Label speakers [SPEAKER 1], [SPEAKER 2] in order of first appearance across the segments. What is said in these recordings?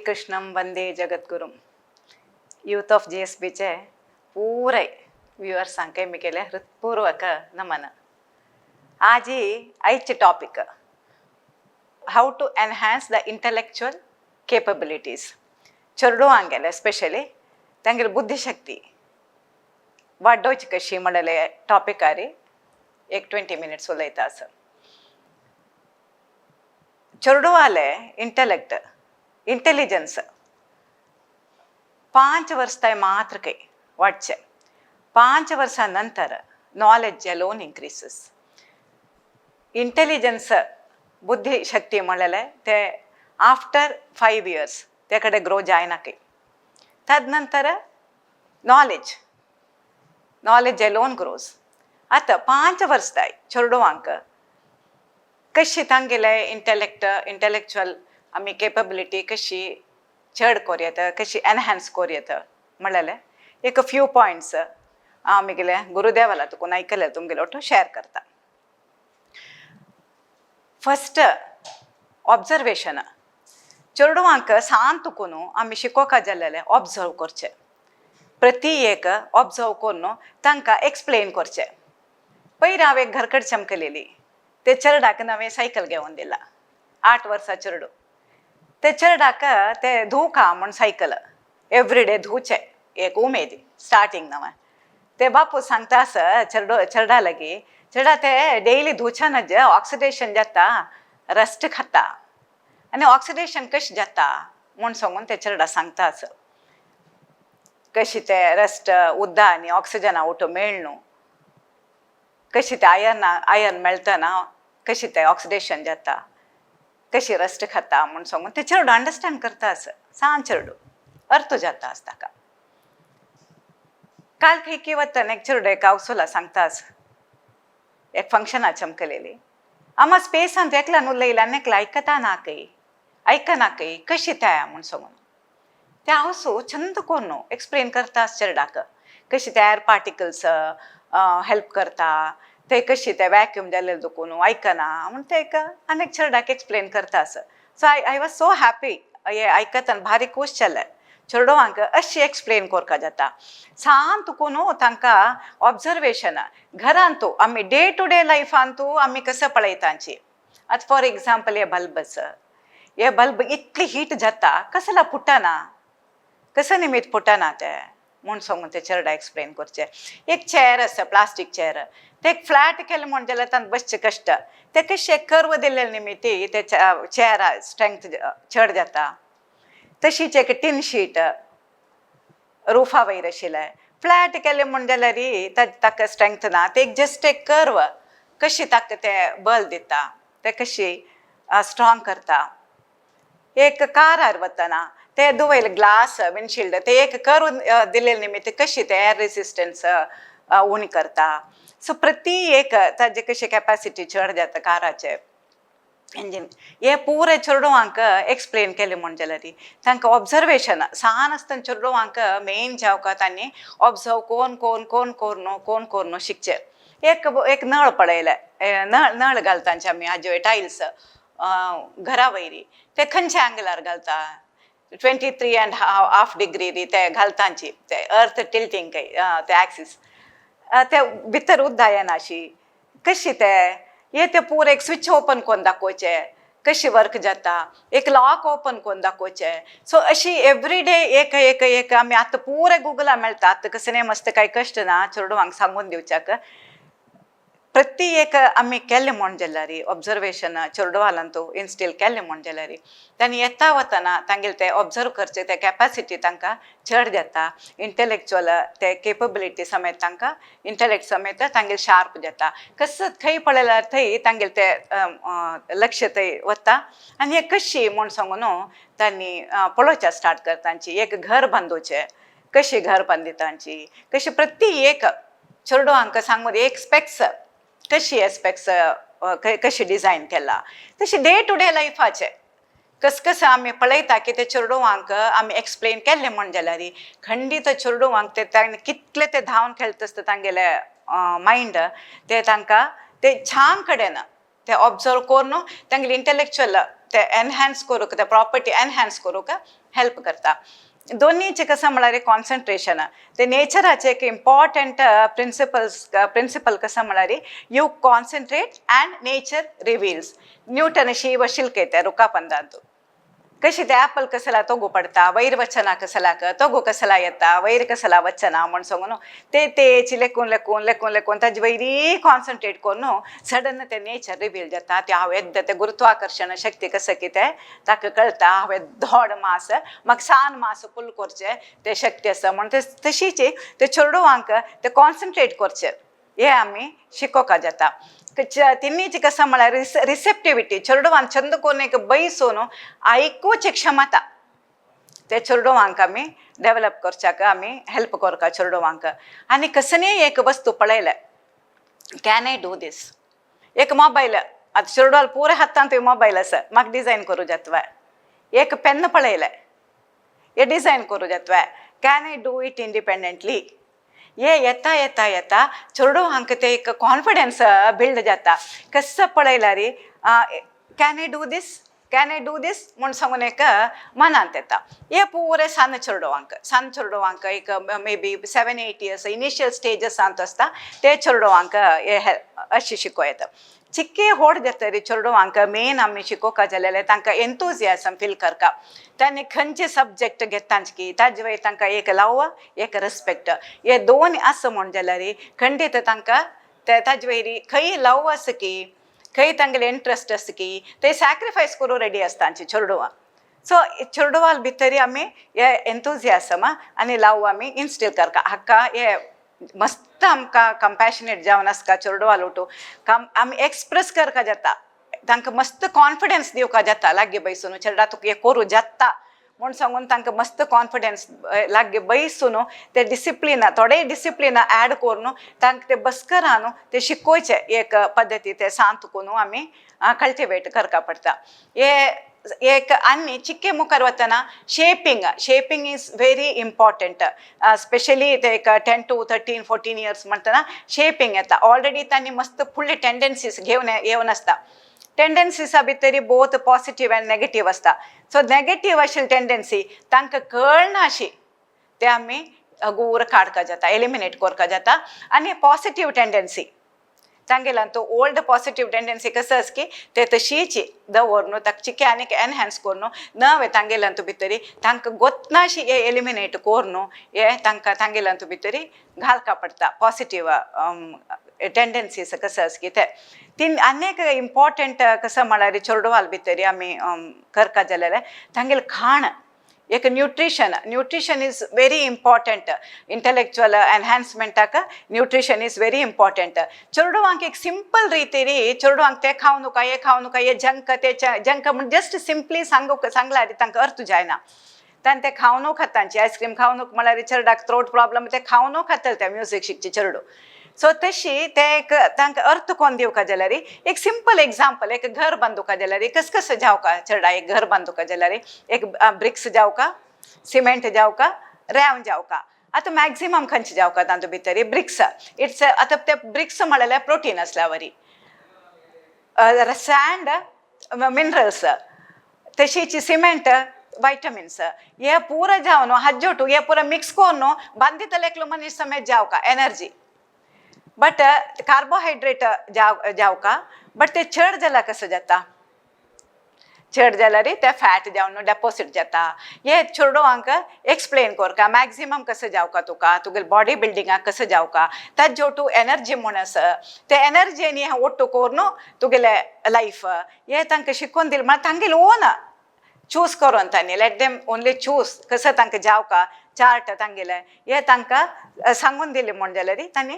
[SPEAKER 1] श्रीकृष्णं वंदे जगद्गुरुं. Youth of जीएसबीचे पुराय व्युअर्सांक मिगेले हृत्पूर्वक नमन. आजी आयचे topic, how to enhance the intellectual capabilities. चेडवांगेले स्पेशली तांगेली बुद्धिशक्ती वाडोवची कशी म्हणलेले टॉपिकार एक 20 मिनिट्स उलयता आसा. चेडवाले इंटेलेक्ट, इंटेलिजन्स 5 वर्सां मात्र ಕೈ वाडचे. 5 ವರ್ಷ ನಂತರ ನಾಲೆಡ್ಜ್ ಅಲೋನ್ ಇನ್ಕ್ರೀಸಸ್. ಇಂಟೆಲಿಜೆನ್ಸ್, बुद्धी शक्ती म्हणलेले ते आफ्टर 5 इयर्स ते कडेन ग्रो जायना. तदनंतर नॉलेज, नॉलेज एलोन ग्रोज. आतां 5 वर्सां चेडवांक कशी तांगेले इंटेलेक्ट, इंटेलेक्चुअल आमी केपेबिलिटी कशी चड करूं येता, कशी एनहान्स करूं येता म्हणलेले एक फ्यू पॉयंट्स हांव म्हगेले गुरुदेवाला तुकून आयकले, तुमगेले ओटो शेअर करता. First, observation. चेडवांक सान तुकून आमी शिकोवका जाल्लेले ऑब्जर्व करचें. प्रति एक ऑब्जर्व करून तांकां एक्सप्लेन करचें. पयर हांव एक घर कडेन चमकलेली, ते चेरडाक नवें सायकल घेवन दिला. 8 वर्सां चेडूं. ते चेरडाक ते धुवका म्हूण सायकल एवरी डे धुवचें एक उमेद स्टार्टींग नवें. ते बापूस सांगता आसा चेडो चेरडा लागीं, चेडा, ते डेली धुवच्या ऑक्सिडेशन जाता, रस्ट खाता. आनी ऑक्सिडेशन कशें जाता म्हूण सांगून ते चेरडा सांगता आसा, कशी ते रस्ट उदक आनी ऑक्सिजना ओटो मेळ न्हू, कशी ते आयर्न आयर्न मेळतना कशी ते ऑक्सिडेशन जाता, कशी रस्ट खाता म्हूण सांगून ते चेडूं अंडरस्टँड करता आसा. सान चेडूं, अर्थ जाता आसा ताका. काल खंय वतना एक चेडूं एक आवसोला सांगता आसा, एक फंक्शना चमकलेली, आमा स्पेसांत एकल्यान उलयला आनी एकलो आयकता ना खंय, आयकना खंय, कशी त्या म्हूण सांगून. ते आवसो चंद करून एक्सप्लेन करता आसा चेरडाक, कशी ते एर पार्टिकल्स हेल्प करता, ते कशी ते वॅक्यूम जाल्ले दुखून आयकना म्हूण ते एक आनी एक चेरडाक एक्सप्लेन करता आसा. So I was so happy. हे आयकतना भारी खूश जालें. चेडवांक अशी एक्सप्लेन करपा जाता सान तुकून तांकां. ऑब्जर्वेशन, घरांतू आमी डे टू डे लायफांतू आमी कसं पळयतांची. आतां फॉर एग्जाम्पल, हे बल्ब आसा, हे बल्ब इतली हीट जाता, कसला फुटना, कसं निमित्त फुटना ते म्हूण सांगून ते चेरडा एक्सप्लेन करचे. एक चेअर आसा, प्लास्टीक चेअर, ते एक फ्लॅट केलें म्हूण जाल्यार तांकां बसचें कश्ट. ते कशें कर्व दिल्ले निमित्ती ते चेअरा स्ट्रेंथ चड जाता. तशीच एक टीन शीट रुफा वयर आशिल्लें, फ्लॅट केलें म्हूण जाल्यार ताका स्ट्रेंथ ना. ते एक जस्ट एक कर्व कशी ताका ते बल दिता, ते कशी स्ट्रॉंग करता. एक कारार वतना ते दुवयल ग्लास विंडशिल्ड, ते एक कर्व दिल्ले निमित्त कशी ते एअर रेसिस्टन्स उणी करता. सो प्रति एक ताजे कशी कॅपॅसिटी चड जाता काराचे इंजीन. हे पुरे चेडवांक एक्सप्लेन केलें म्हूण जाल्यार तांकां ऑब्जर्वेशन सान आसतना चेडवांक मेन जावका तांणी ऑब्जर्व कोन कोन कोन कोरून कोन कोरून शिकचें. एक एक नळ पळयलें, नळ नळ घालता आमी हाजे टायल्स घरा वयरी, ते खंयच्या अँगलार घालता? 23.5 डिग्री ते घालतांची, ते अर्थ टिल्टींग ते ॲक्सिस, ते भितर उद्दा येना अशी कशी ते. हे ते पुरे एक स्विच ओपन करून दाखोवचे, कशी वर्क जाता. एक लॉक ओपन करून दाखोवचे. सो अशी एवरी डे एक एक एक आमी आतां पुरे गुगला मेळटा. आतां कसलें मस्त कांय कश्ट ना चेडवांक सांगून दिवच्याक. प्रति एक आमी केल्लें म्हूण जाल्यार, ऑब्जर्वेशन चेडवालांतू इन्स्टील केल्लें म्हूण जाल्यार, तांणी येता वतना तांगेले ते ऑब्जर्व करचे ते कॅपॅसिटी तांकां चड जाता. इंटेलेक्चुअल ते केपेबिलिटी समेत तांकां, इंटेलेक्ट समेत तांगेले शार्प जाता. कसं थंय पळयल्यार थंय तांगेले ते लक्ष थंय वता आनी हे कशी म्हूण सांगून तांणी पळोवचें स्टार्ट करता. तांची एक घर बांदोवचें, कशी घर बांदितांची, कशी प्रति एक चेडवांक सांगून एक स्पेक्स कशी, स्पेक्स कशी डिझायन केला, तशी डे टू डे लायफाचे कस कसं आमी पळयता की ते चेडवांक आमी एक्सप्लेन केल्लें म्हूण जाल्यार खंडीत चेडवांक ते तांणी कितले ते धांवन खेळटा आसता, तांगेले मायंड ते तांकां ते छान कडेन ते ऑब्जर्व करून तांगेले इंटेलेक्चुअल ते एनहॅन्स करूंक, ते प्रॉपर्टी एनहॅन्स करूंक हेल्प करता. दोन्हीचे कसं म्हळ्यार कॉन्सन्ट्रेशन. ते नेचराचे एक इम्पॉर्टंट प्रिन्सिपल कसं म्हळ्यार you concentrate and nature reveals. Newton Shiva शिल्कयते रुखापंदांतू कशी ते ॲपल कसला तोगू पडता, वैर वचना कसलाक तोगू कसला येता, वैर कसला वचना म्हण सांगून ते तेची लेखून लेखून लेखून लेखून ताजे वयरी कॉन्सन्ट्रेट करून सडन ते नेचर रिवील जाता. ते हांव येद्द ते गुरुत्वाकर्शण शक्ती कसं कितें ताका कळटा. हांवें धोड मास म्हाका सान मास पुल करचें ते शक्ती आसा म्हण ते तशीच ते चेडवांक ते कॉन्सन्ट्रेट करचें हे आमी शिकोवपा जाता. तिन्हीची कसं म्हळ्यार रिसेप्टिविटी. चेडवान चंद कोन्न एक बैसून आयकुची क्षमता ते चेडवांक आमी डेवलप करच्याक आमी हेल्प करता चेडवांक. आनी कसलीय एक वस्तू पळयलें, can I do this? एक मोबायल आतां चेडवाल पुरा हातांत मोबायल आसा, म्हाका डिजायन करूं जाता. एक पेन पळयलें, हे डिजायन करूं जाता. Can I do it independently? हे येता येता येता चेडवांक ते एक कॉन्फिडन्स बिल्ड जाता. कसं पळयल्यार can I do this, can I do this म्हूण सांगून एक मनांत येता. हे पुरे सान चेडवांक, सान चेडवांक एक maybe 7-8 years initial स्टेजसांत आसता ते चेडवांक हे अशें शिकोवं येता. चिक्के होड जातरी चेडवांक मेन आमी शिकोवपा जाल्यार तांकां एन्थुजियासम फील करता. तांणी खंयचे सब्जेक्ट घेतांच की ताजे वयर तांकां एक लव, एक रिस्पेक्ट, हे दोन आसा म्हूण जाल्यार खंडीत तांकां ते ताजे वयर खंय लव आसा की खंय तांगेले इंट्रस्ट आसा की ते सॅक्रिफायस करूं रेडी आसता आमची चेडवां. सो चेडवाल भितरी आमी हे एन्थुजियासम आनी लव आमी इन्स्टील करता. हाका हे मस्त आमकां कंपॅशनेट जावन आसता चेडवाल उठू काम आमी एक्सप्रेस करपा जाता. तांकां मस्त कॉन्फिडन्स दिवपा जाता. लागीं बैसून चेडा तुका हें करूं जाता म्हूण सांगून तांकां मस्त कॉन्फिडन्स लागीं बैसून ते डिसिप्लीन, थोडे डिसिप्लीन एड करून तांकां ते बसकरा न्हू ते शिकोवचें एक पद्दती ते सांत करून आमी कल्टिवेट करपा पडटा. हे एक आनी चिक्के मुखार वतना shaping is very important, specially ते एक 10 to 13-14 years म्हणटना शेपिंग येता. ऑलरेडी तांणी मस्त फुडले टेंडन्सीज घेवन येवन आसता. टेंडन्सीसा भितरी बोथ पॉजिटीव अँड नेगेटीव आसता. सो नेगेटीव आशिल्ली टेंडन्सी तांकां कळना अशी ते आमी हगूर काडपा जाता, एलिमिनेट करपा जाता. आनी पॉजिटीव टेंडन्सी तांगेल्यान तो ओल्ड पॉजिटीव टेंडन्सी कसं आसा की ते तशीच दवर न्हू ताका चिके आनीक एनहॅन्स करून नवे तांगेल्यान तूं भितरी तांकां गोतनाशी हे एलिमिनेट करून हे तांकां तांगेल्यान तूं भितरी घालका पडटा. पॉजिटीव टेंडन्सीस कसं आसा की ते तीन. आनीक इम्पॉर्टंट कसं म्हळ्यार चेडवाल भितरी आमी करपा जाल्यार तांगेलें खाण एक nutrition is very important. Intellectual एनहान्समेंटाक nutrition is very important. चेडवांक एक सिंपल रितीरी चेडवांक ते खावं नका, हे खावं नका, हे जंक, ते जंक म्हण जस्ट सिंपली सांगू सांगल्यार तांकां अर्थ जायना. तांणी ते खावनू खाता. आयस्क्रीम खावं नको म्हळ्यार चेरडाक थ्रोट प्रॉब्लम, ते खावनू खातले ते म्युजीक शिकचे चेडू. सो तशी ते एक तांकां अर्थ कोण दिवका जाल्यार एक सिंपल एग्जाम्पल, एक घर बांदुका जाल्यार कस कसं जावका चेडा, एक घर बांदुका जाल्यार एक ब्रिक्स जावका, सिमेंट जावका, रेंव जावका. आतां मॅक्झिमम खंयचे जावका तातूंत भितर? ब्रिक्स. It's आतां ते ब्रिक्स म्हळ्यार प्रोटीन आसल्या वरी, सँड मिनरल्स, तशीच सिमेंट vitamins. हे पुरा जावन हज्जोटू हे पुरा मिक्स करून बांदितले एकलो मनीस समेत जावका एनर्जी. बट कार्बोहायड्रेट जावका, बट ते चड जाल्यार कसं जाता? चड जाल्यार ते फॅट जावन डेपोसीट जाता. हे चेडवांक एक्सप्लेन करका मॅक्झिमम कसं जावका तुका, तुगेले बॉडी बिल्डिंगाक कसं जावका, ताजे तूं एनर्जी म्हूण आसा ते एनर्जी ఒట్టు करून तुगेले लायफ हे तांकां शिकोवन दिलें म्हळ्यार तांगेले ओन चूज करून तांणी, let them only choose कसं तांकां जावका चार्ट तांगेले हे तांकां सांगून दिलें म्हूण जाल्यार तांणी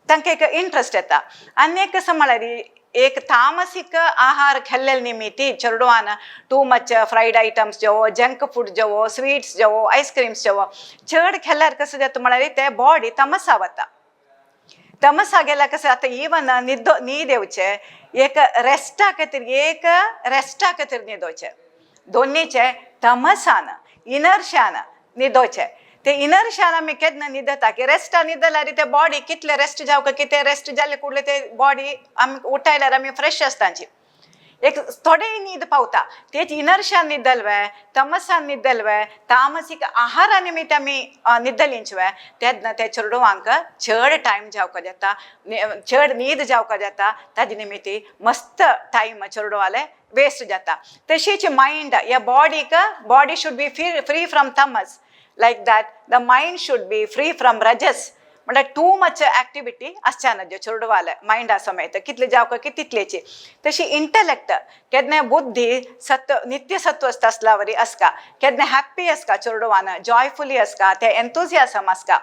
[SPEAKER 1] तांकां एक इंट्रस्ट येता. आनी एक कसं म्हळ्यार एक तामसिक आहार खाल्लेले निमित्ती चेडवान टू मच फ्रायड आयटम्स जेवो, जंक फूड जेवो, स्वीट्स जेवो, आयस्क्रीम्स जेवो, चड खाल्यार कसं जाता म्हळ्यार ते बॉडी तमसा वता. तमसा गेल्यार कसं आतां इवन न्हिदो न्हीद येवचें एक रेस्टा खातीर, एक रेस्टा खातीर न्हिदोवचें. दोन्हीचे तमसान इनर्शान न्हिदोवचें. ते इनर्शान आमी केन्ना न्हिदता की रेस्टान न्हिदल्यार ते बॉडी कितले रेस्ट जावका की ते रेस्ट जाले कुडले ते बॉडी आमी उठायल्यार आमी फ्रेश आसताची. एक थोडे न्हीद पावता. तेच इनर्शियान न्हिदलवे, तमसान न्हिदलवे, तामसीक आहारा निमित्त आमी न्हिदलिंचवे तेन्ना ते चेडवांक चड टायम जावका जाता, चड न्हीद जावका जाता. ताजे निमित्ती मस्त टायम चेडवाले वेस्ट जाता. तशीच मायंड ह्या बॉडीक, body should be free from tamas, like that the mind should be free from rajas. म्हणल्यार टू मच एक्टिविटी आसच्या ना ज्यो चेडवाले मायंडा समेत कितले जावका की तितलेची. तशी इंटलेक्ट केन्ना बुद्धी सत्व नित्य सत्व आसता वरी आसका, केन्ना हॅप्पी आसका चेडवान, जॉयफुली आसका, ते एन्थुजियासम आसका.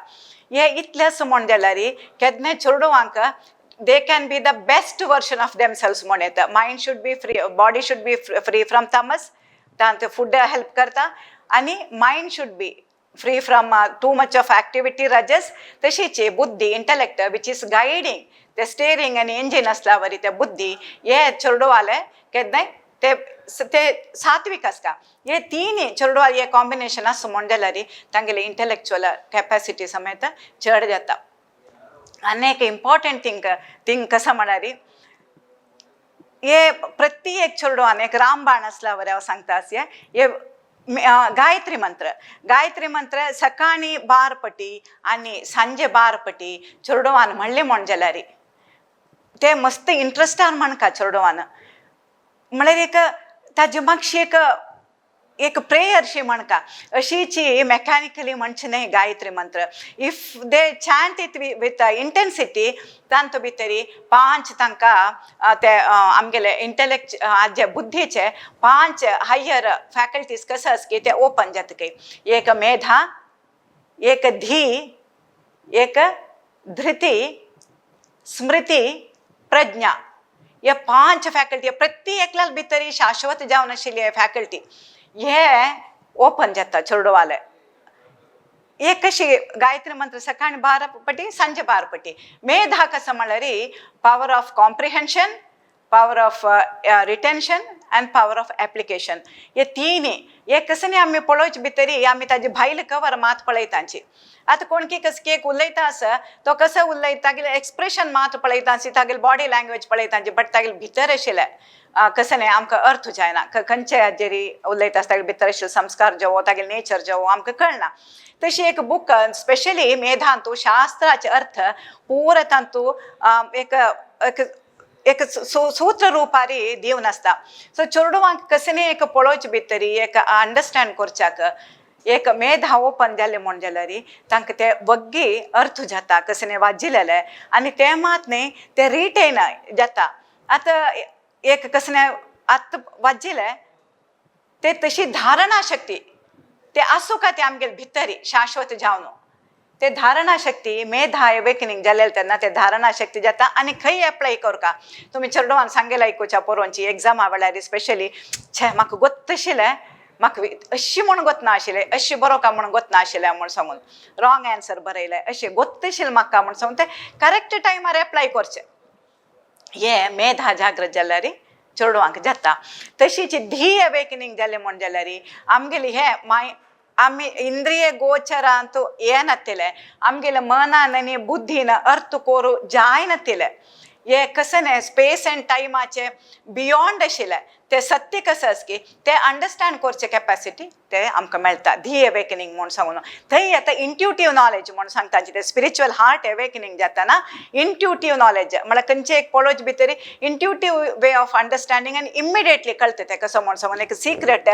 [SPEAKER 1] हे इतलें आसा म्हण जाल्यार केन्ना चेडवांक they can be the best version of themselves म्हण येता. Mind should be free, body should be free from tamas, तांचे फूड हेल्प करता, आनी mind should be free from too much of activity rajas. तशीच बुद्धी इंटलेक्ट which is guiding ते steering आनी engine आसल्या वरी ते बुद्धी हे चेडवाले केन्नाय ते ते सात्वीक आसता. हे तिनी चेडवाले हे कॉम्बिनेशन आसा म्हण जाल्यार तांगेले इंटलेक्चुअल कॅपॅसिटी समेत चड जाता. आनी एक इम्पॉर्टंट थिंग थिंग कसं म्हळ्यार हे प्रति एक चेडवान एक रामबाण आसल्या वरी हांव सांगता आसये हे गायत्री मंत्र. गायत्री मंत्र सकाळी 12 पटी आनी सांजे 12 पटी चेडवान म्हणले म्हण जाल्यार ते मस्त इंट्रस्टान म्हणका चेडवान. म्हळ्यार एक ताजे मागशी एक एक प्रेयरशी म्हणका, अशीची मेकॅनिकली म्हणचे न्हय गायत्री मंत्र. If they chant it with intensity, तांतू भितरी पांच तांकां ते आमगेले इंटेलेक्ट जे बुद्धीचे पांच हायर फॅकल्टीज कसं आस की ते ओपन जाता. एक मेधा, एक धी, एक धृती, स्मृती, प्रज्ञा. हे पांच फॅकल्टी प्रत्येक एकल्या भितरी शाश्वत जावन आशिल्ली फॅकल्टी हे ओपन जाता चेडवाले. एक कशी गायत्री मंत्र सकाळी 12 पटी, सांजे 12 पटी. मेधा कसं म्हळ्यार power of comprehension, power of retention and power of application. हे तिनी हे कसं न्ही आमी पळोवचे भितरी आमी ताजे भायल कवर मात पळयतांची. आतां कोण की कसं की एक उलयता आसा, तो कसो उलयता, तागेलें एक्सप्रेशन मात पळयता आसी, तागेली बॉडी लँग्वेज पळयता, बट तागेले भितर आशिल्लें कसं न्ही आमकां अर्थ जायना. खंयचे हाजेरी उलयता आसता, तागेले भितर आशिल्ले संस्कार जेवो, तागेले नेचर जेवो आमकां कळना. तशी एक बूक स्पेशली मेधांतू शास्त्राचे अर्थ पुरा तांतू एक एक एक सूत्र रुपारी दिवन आसता. सो चेडवांक कसली एक पळोवचे भितरी एक अंडरस्टँड करच्याक एक मेधा ओपन जालें म्हण जाल्यार तांकां ते वग्गी अर्थ जाता कसलें वाजिलेलें, आनी तें मात न्ही ते रिटेन जाता. आतां एक कसलें आतां वाजिलें ते तशी धारणा शक्ती ते आसूं का ते आमगेले भितरी शाश्वत जावन ते धारणा शक्ती मेधा अवेकनिंग जालें तेन्ना ते धारणा शक्ती जाता. आनी खंय एप्लाय करका तुमी चेडवान सांगेल आयकुच्या पोरोंची एग्जामा वेळार स्पेशली, छे म्हाका गोत्तशिलें, म्हाका अशी म्हूण गोतना आशिल्लें, अशी बरो का म्हूण गोतना आशिल्लें म्हूण सांगून रॉंग एन्सर बरयलें, अशें गोत्तशिलें म्हाका म्हूण सांगून ते करेक्ट टायमार एप्लाय करचें. हे मेधा जागृत जाल्यार चेडवांक जाता. तशीच धी अवेकनिंग जालें म्हूण जाल्यार आमगेली हे माय आमी इंद्रिय गोचरांतू येनातिले, आमगेले मनान आनी बुद्धीन अर्थ कोरू जायनातिले हे कसं न्ही स्पेस अँड टायमाचे बियोंड आशिल्लें ते सत्य कसं आसा की ते अंडरस्टँड करचे कॅपॅसिटी ते आमकां मेळटा धी अवेकनिंग म्हूण सांगून. थंय आतां इंट्युटीव नॉलेज म्हूण सांगता ते स्पिरिच्युअल हार्ट अवेकनिंग जाता ना, इंट्युटीव नॉलेज म्हळ्यार खंयचे एक पळोवचे भितर इंट्युटीव वे ऑफ अंडरस्टँडींग आनी इमिडिएटली कळटा तें कसो म्हूण सांगून एक सिक्रेट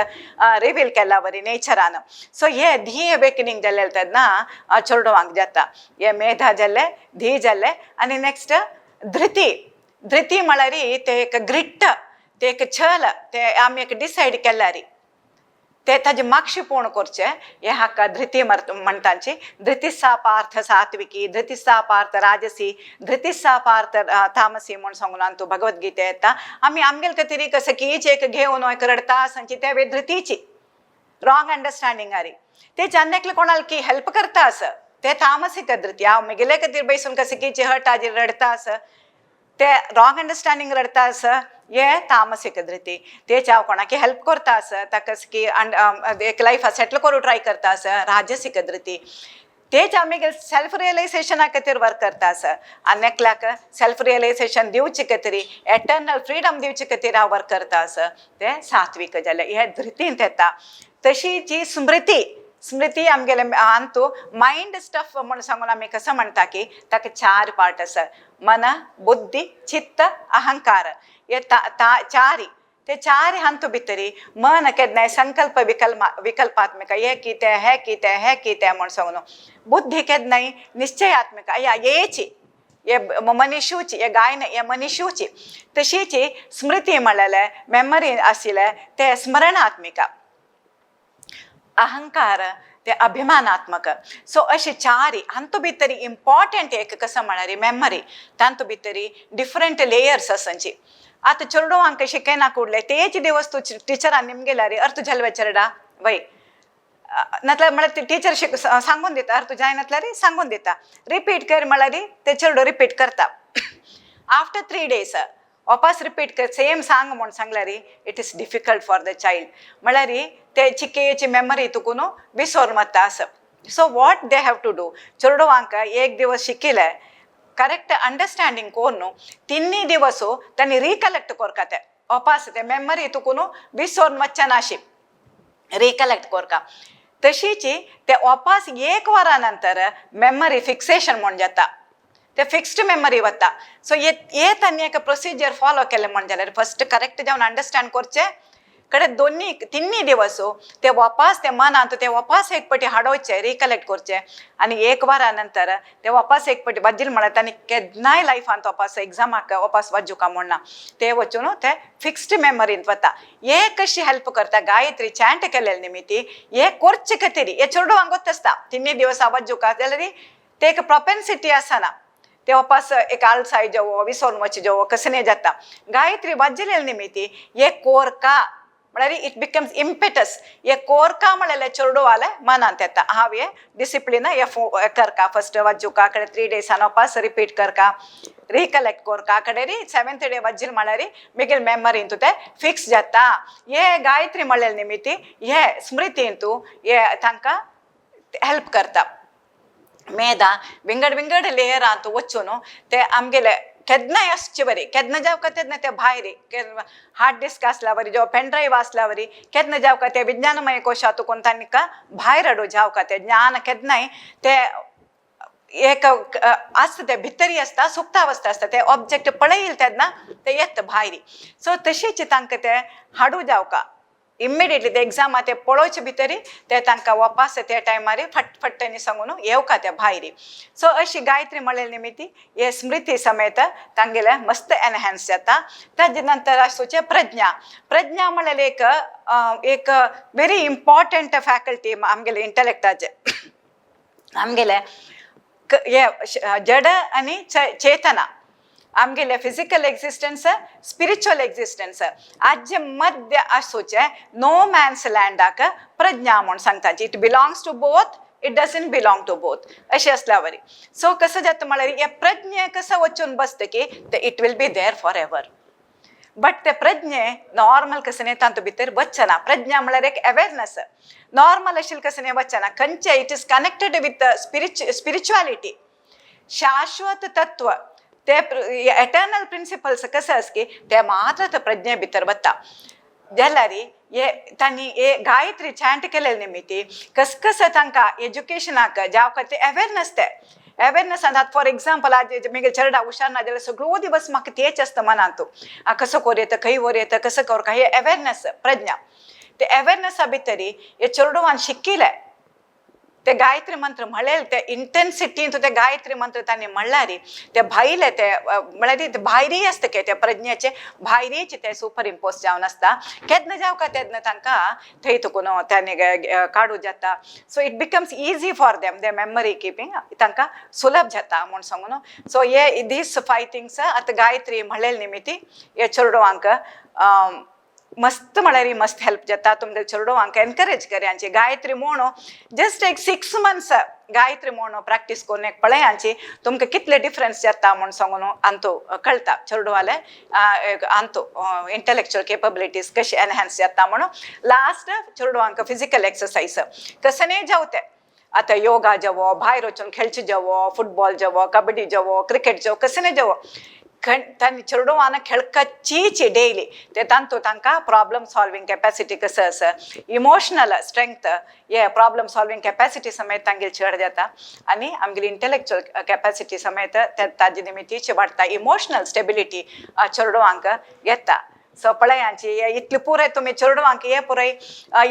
[SPEAKER 1] रिवील केला बरी नेचरान. सो हे धी अवेकनिंग जालें तेन्ना चेडवांक जाता. हे मेधा जालें, धी जालें, आनी नेक्स्ट धृती. धृती म्हळ्यार ते एक ग्रिट्ट, ते एक छल, ते आमी एक डिसायड केल्यारी ते ताजे मागशी पोण करचे, हे हाका धृती म्हणटांची. धृती सा पार्थ सात्विकी, धृती सा पार्थ राजसी, धृती सा पार्थ तामसी म्हूण सांगून तूं भगवद्गीते येता. आमी आमगेले खातीर कसं कीच एक घेवन एक रडता आसांची ते धृतीची रॉंग अंडरस्टँडींग आरी. ते जेन्ना कोणाला की हेल्प करता आस ते तामसीक धृती. हांव म्हगेले खातीर बैसून कसं कीचे हट हाजेर रडता आस ते रॉंग अंडरस्टँडींग रडता आस, हे तामसीक धृती. तेच हांव कोणाकी हेल्प करता आस, ताका की एक लायफ सेटल करूं ट्राय करता आस, राजसीक धृती. तेच आमी सेल्फ रियलायझेशना खातीर वर्क करता आसा. आनी एकल्याक सेल्फ रियलायझेशन दिवचे खातीर, एटर्नल फ्रिडम दिवचे खातीर हांव वर्क करता आसा. तें सात्वीक जालें, हे धृतींत येता. तशी जी स्मृती, स्मृती आमगेले अंतू मायंड स्टफ म्हूण सांगून आमी कसो म्हणटा की ताका चार पार्ट आसा: मन, बुद्धी, चित्त, अहंकार. हे चारी, ते चार हांतू भितरी मन केन्नाय संकल्प विकल्प विकल्पात्मक, हे कितें, हे कितें, हे कितें म्हूण सांगून. बुद्धी केन्नाय निश्चयात्मक, या येची हे मनीशूची, हे गायन हे मनीशूची. तशीच स्मृती म्हणलेले मेमरी आशिल्ले ते स्मरणात्मिका. अहंकार ते अभिमानात्मक. सो अशे चारी हांतू भितरी इम्पॉर्टंट एक कसो म्हळ्यार मेमरी. तांतू भितरी डिफरंट लेयर्स आसांची. आतां चेडवांक शिकयना कुडले तेच दिवस तूं टिचरान निमगेल्यार अर्थ जालवे चेरडा वय नातल्यार म्हळ्यार टिचर शिक सांगून दिता, अर्थ जायना नातल्यार सांगून दिता. रिपीट कर म्हळ्यार ते चेडो रिपीट करता. आफ्टर 3 डेज वापस रिपीट कर, सेम सांग म्हूण सांगल्यार it is difficult for the child. म्हळ्यार ते चिकेची मेमरी तुकून विसोर वता आसा. So what they have to do, चेडवांक एक दिवस शिकिले, करेक्ट अंडरस्टँडींग कोन्न तिन्ही दिवस तांणी रिकलेक्ट कोरका. ते वापस ते मेमरी तुकून विसोन वचनाशी रिकलेक्ट कोरका. तशीच ते वापस एक वरा नंतर मेमरी फिक्सेशन म्हूण जाता, ते फिक्स्ड मेमरी वता. सो हे तांणी एक प्रोसिजर फॉलो केलें म्हण जाल्यार फर्स्ट करेक्ट जावन अंडरस्टँड करचें कडे दोन्ही तिन्ही दिवस ते वापस ते मनांत ते वापस एक पटी हाडोवचे, रिकलेक्ट करचे आनी एक वरा नंतर ते वापस एक पटी वज्जील म्हळ्यार तांणी केन्नाय लायफांत वापस एग्जामाक वापस वज्जुका म्हणना. ते वचून ते फिक्स्ड मेमरींत वता. हे कशी हेल्प करता? गायत्री चॅन्ट केलेले निमित्ती हे कोरचे खातीर हे चेडवांक गोत्त आसता. तिन्ही दिवस वज्जुका जाल्यार ते एक प्रोपेन्सिटी आसना, ते वापस एक आलसाय जेवो, विसोन वच जेवो, कसने जाता. गायत्री वज्जलेले निमित्ती हे कोरका म्हळ्यार it becomes impetus. हे कोरका म्हळ्यार चेडवाले मनांत येता, हांव हे डिसिप्लीन हे करका, फर्स्ट वज्जुका कडे 3 डेसान वापस रिपीट करका, रिकलेक्ट कोरका, कडे सेवेंथ डे वज्जील म्हळ्यार मिगेल मेमरींतू ते फिक्स जाता. हे गायत्री म्हळ्यार निमित्ती हे स्मृतींतू हे तांकां हेल्प करता. मेधा विंगड विंगड लेयरांत वचून ते आमगेले केन्नाय आसचे बरी, केन्ना जावका तेन्ना ते भायर हार्ड डिस्क आसल्या वरी, जेव्हा पेन ड्रायव्ह आसल्या वरी, केन्ना जावका ते विज्ञानमय कोशांत तांकां भायर हाडू जावका. ते ज्ञान केन्नाय ते एक आसता, ते भितरी आसता, सुप्तावस्था आसता. ते ऑब्जेक्ट पळयल तेन्ना ते येता भायर. सो तशीच तांकां ते हाडू जावका इमिडिएटली ते एग्जामा ते पळोवचे भितरी ते तांकां वापस त्या टायमार फट फट्टनी सांगून येवका ते भायर. सो अशी गायत्री म्हळ्ळे निमित्ती हे स्मृती समेत तांगेले मस्त एनहॅन्स जाता. ताजे नंतर आसूचे प्रज्ञा. प्रज्ञा म्हळ्यार एक एक व्हेरी इम्पॉर्टंट फॅकल्टी आमगेले इंटलेक्टाचे. आमगेले हे जड आनी चेतना, आमगेले फिजिकल एक्झिस्टन्स, स्पिरिच्युअल एक्झिस्टन्स हाजे मध्य आसूचे नो मॅन्स लँडाक प्रज्ञा म्हूण सांगता. It belongs to both, it doesn't belong to both अशें आसल्या वरी. सो कसं जाता म्हळ्यार हे प्रज्ञे कसं वचून बसता की ते it will be there for ever, but ते प्रज्ञे नॉर्मल कसं तातूंत भितर वचना. प्रज्ञा म्हळ्यार एक अवेरनस, नॉर्मल अशें कसं वचना खंयचे. It is connected with spirituality, शाश्वत तत्व, ते एटर्नल प्रिंसिपल्स कसं आस की ते मात्र ते प्रज्ञे भितर वता. जाल्यार हे तांणी हे गायत्री चॅन्ट केलेले निमित्ती कस कसं तांकां एज्युकेशनाक जावं ते अवेरनस, ते अवेरनस. आतां फॉर एग्जाम्पल, आज मागीर चेरडा हुशार ना जाल्यार सगळो दिवस म्हाका तेच आसता मनांत, कसो कोर येता, खंय व्हर येता, कसो कोर. हे अवेरनस, प्रज्ञा, ते अवेरनसा भितरी हे चेडवान शिकिले, ते गायत्री मंत्र म्हणलेले, ते इंटेन्सिटीन ते गायत्री मंत्र तांणी म्हणल्यार ते भायले ते म्हळ्यार ते भायरी आसता की ते प्रज्ञेचे भायरीचे ते सुपर इम्पोज जावन आसता. केन्ना जावका तेन्ना तांकां थंय तुकून तांणी काडू जाता. So it becomes easy for them, the memory keeping तांकां सुलभ जाता म्हूण सांगून. सो हे these five things आतां गायत्री म्हणलेले निमित्ती हे चेडवांक मस्त म्हळ्यार मस्त हेल्प जाता. तुमगे चेडवांक एनकरेज करयांची गायत्री म्हणून जस्ट एक 6 मंथ्स गायत्री म्हणून प्रॅक्टीस करून एक पळयांची, तुमकां कितले डिफरन्स जाता म्हूण सांगून अंतू कळटा. चेडवाले अंतू इंटलेक्च्युअल केपेबिलिटीज कशी एनहॅन्स जाता म्हणून. लास्ट, चेडवांक फिजिकल एक्सरसाइज कसने जावते. आतां योगा जावो, भायर वचून खेळचे जावो, फुटबॉल जावो, कबड्डी जावो, क्रिकेट जावो, कसले जावो, तांणी चेडवान खेळकाचीच डेली. ते तांतू तांकां प्रॉब्लम सॉल्विंग कॅपॅसिटी कसं आसा, इमोशनल स्ट्रेंथ, हे प्रॉब्लम सॉल्विंग कॅपॅसिटी समेत तांगेली चड जाता आनी आमगेली इंटेलेक्च्युअल कॅपॅसिटी समेत ते ताजे निमितीच वाडटा. इमोशनल स्टेबिलिटी चेडवांक येता. सो पळयांची इतली पुराय तुमी चेडवांक हे पुराय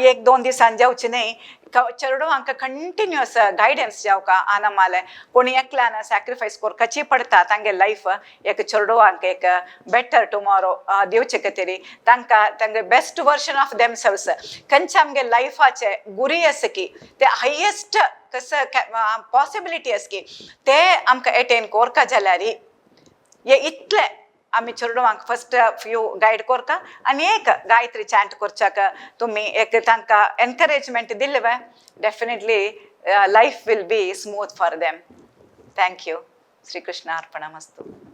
[SPEAKER 1] एक दोन दिसान जावची न्हय. चेडवांक कंटिन्युअस गायडन्स जावका आनमाले. कोणी एकल्यान सॅक्रिफायस करपाची पडटा तांगे लायफ एक चेडवांक एक बेटर टुमॉरो दिवचे खातीर. तांकां तांगे बेस्ट वर्जन ऑफ देमसेल्स, खंयचे आमगे लायफाचे गुरी आसा की ते हायेस्ट कसं पॉसिबिलिटी आसा की ते आमकां एटेन कोरका जाल्यार हे इतले आमी चेडवांक फस्ट फ्यू गायड कोरका आनी एक गायत्री चांट करच्याक तुमी एक तांकां एनकरेजमेंट दिले वे, definitely life will be smooth for them. Thank you. Shri Krishna अर्पणमस्तु.